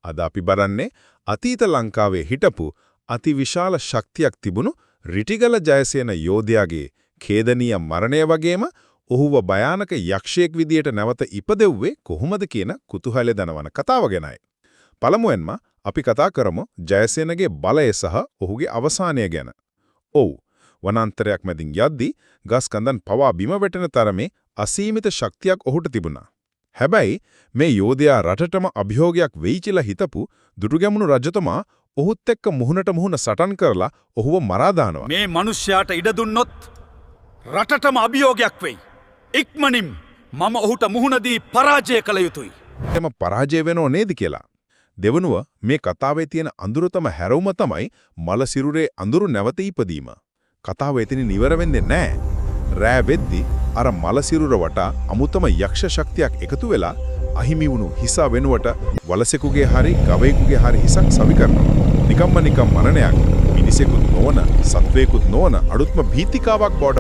අද අපි බලන්නේ අතීත ලංකාවේ හිටපු අතිවිශාල ශක්තියක් තිබුණු රිටිගල ජයසේන යෝධයාගේ ඛේදනීය මරණය වගේම ඔහුව භයානක යක්ෂයෙක් විදියට නැවත ඉපදෙව්වේ කොහොමද කියන කුතුහලය දනවන කතාව ගැනයි. පළමුවෙන්ම අපි කතා කරමු ජයසේනගේ බලය සහ ඔහුගේ අවසානය ගැන. ඔව්, වනාන්තරයක් මැදින් යද්දී ගස් කඳන් පවා බිම වැටෙන තරමේ අසීමිත ශක්තියක් ඔහුට තිබුණා. හැබැයි මේ යෝධයා රටටම අභියෝගයක් වෙයි කියලා හිතපු දුටුගැමුණු රජතුමා ඔහුත් එක්ක මුහුණට මුහුණ සටන් කරලා ඔහුව මරා දානවා. මේ මනුෂ්‍යයාට ඉඩ දුන්නොත් රටටම අභියෝගයක් වෙයි. ඉක්මනින් මම ඔහුට මුහුණ දී පරාජය කළ යුතුයි. එම පරාජය වෙනව නේද කියලා. දෙවනුව, මේ කතාවේ තියෙන අඳුරතම හැරවුම තමයි මල සිරුරේ අඳුරු නැවත ඉපදීම. කතාව එතනින් ඉවර වෙන්නේ නැහැ. රෑ වෙද්දි අර මල සිරුර වටා අමුතම යක්ෂ ශක්තියක් එකතු වෙලා අහිමි වුණු හිස වෙනුවට වලසෙකුගේ හරි ගවයෙකුගේ හරි හිසක් සවි කරනවා. නිකම්ම නිකම් මරණයක්, මිනිසෙකුත් නොවන, සත්වයෙකුත් නොවන අලුත්ම භීතිකාවක් බවට